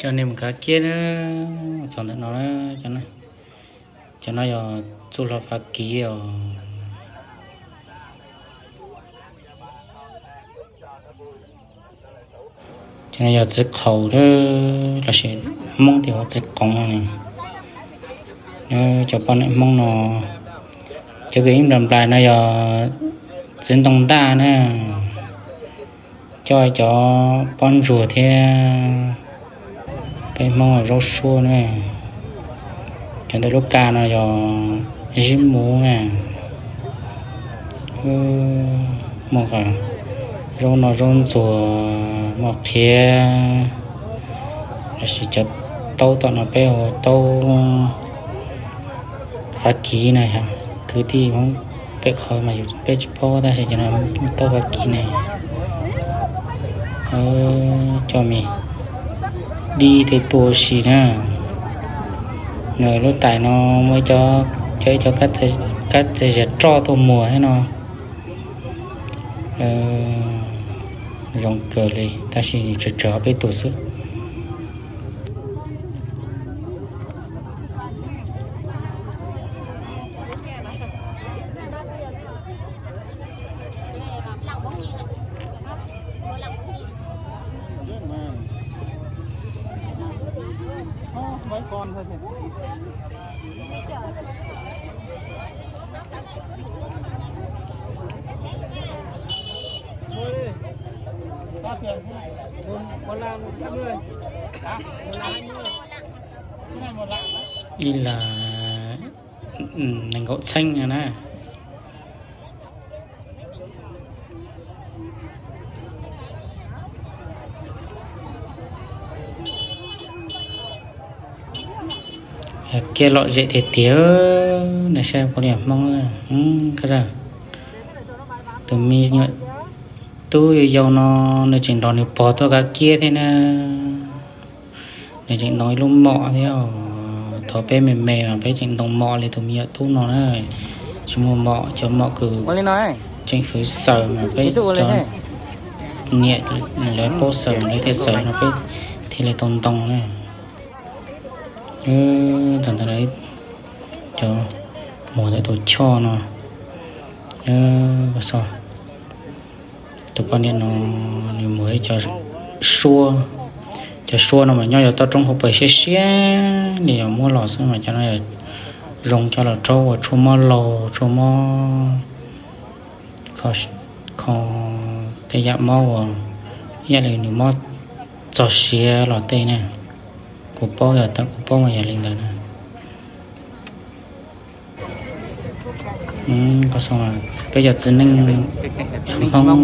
Coj nej mus kav kiab na, txog ntawm no, cov no yog txuj hlo Fab Kis os. Cov no yog txiv qhaum lossis Hmoob tias ua txiv qoov no. Cov poj niam Hmoob no, cov kws ib nplais nplais no yog txiv ntoo ntaj na, coj cov pob ntsuag thiab peb Hmoob zaub suab na. Cov ntawm lub ka no yog zib muv na. Muaj zaub noj zaub ntxuag, muaj qhiav, lossis cov taub tom no peb hu taub Fab Kis na. Kwv tij Hmoob peb qhov mas yus peb tsis paub tab sis cov no taub Fab Kis ne. Coj me dib tej tuaj ua si na. Nws lub tais no muaj ib co, cov ib co kab txawg zias roj tuaj muag thiab no. Zoo kawg li tab sis tsawg tsawg ob peb tus xwb. Ib las nees nkaum txheeb na. Kiab lom zem tiag tiag, nej saib puav leej yog Hmoob. Tus me nyuam tub yau yau no nws tseem nrog nws pog tuaj kav kiab thiab na. Nws tseem ntoo ib lub mom thiab. Thaum peb me me mas peb tseem ntoo mom li tus me nyuam tub no na. Tsis muaj mom, cov mom kws tseem fwv xaws mas peb cov niam lawv paub xaws lawv thiaj xaws no peb thiaj li tau ntoo na. Tag ntawd cov muag ntawm tus choj no, tus poj niam no nws muag ib co suab. Cov suab no mas nyob yog toj roob hauv paus siab siab li, yog muab los xwb mas cov no zoo coj los rhaub ua tshuaj mob laug, tshuaj mob, kho tej yam mob uas ib yam li nws mob txog siav los tej na. Kuv paub, yog thaum kuv paub mas yog li ntawd na. Peb cov txiv neej Hmoob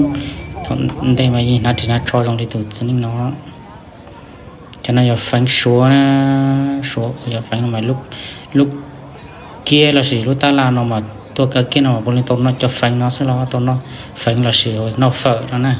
thaum ntej mas yeej hnav ris hnav tsho zoo li tus txiv neej no. Cov no yog feev suav na, suav uas yog feev no mas lub kiab lossis lub tab laj no mas tuaj kaw kiab no mas puav leej tau noj cov feev no xwb los tau noj feev lossis noj fawm no na.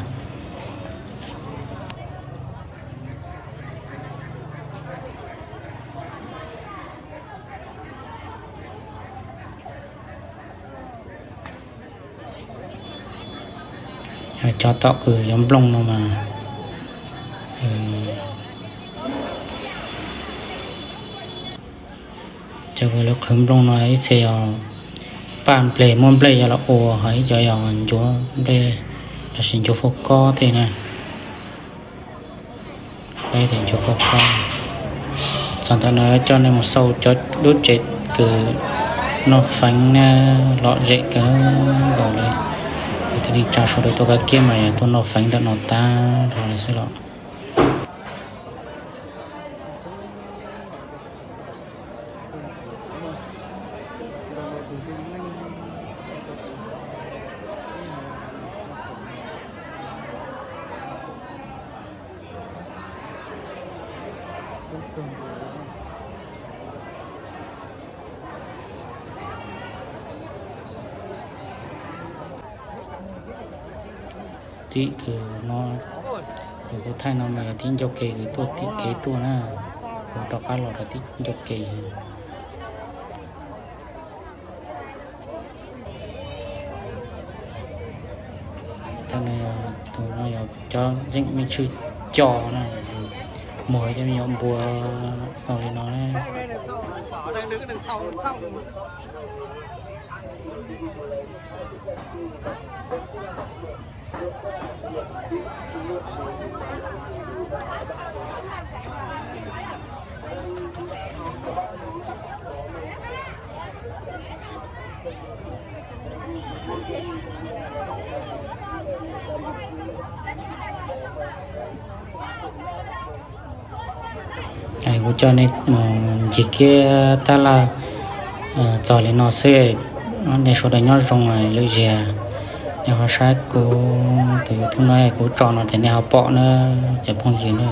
Cov tom kws yuav nplooj no mas, cov kws lawv qhwv nplooj no ib txhia yog paj nplej, muab nplej coj los ua, ho ib cov yog ncuav nplej lossis ncuav faj kob tej na. Peb tias ncuav faj kob. Txog ntawm no coj nej mus xauj cov lub tsev kws noj feev na, lom zem kawg nkaus li. Kuv thiaj li tsa sawv daws tuaj kaw kiab mas yog tuaj noj feev ntawm no tag nrho li xwb los. Tim kws no, kws kuv thaij no mas yog tim ncauj ke kws tuaj tim kev tuaj na, kuv rov qab los rau tim ncauj ke. Tus no yog cov zeem me tshwj co na, Muag cov me nyuam npua tau li no na. Kuv coj nej mus ncig kiag tab laj txog li no xwb. Nej sawv daws nyob zoo lwm zaus nej ho saib kuv tus YouTube no, kuv tso no ces nej ho pom na, cov phooj ywg na.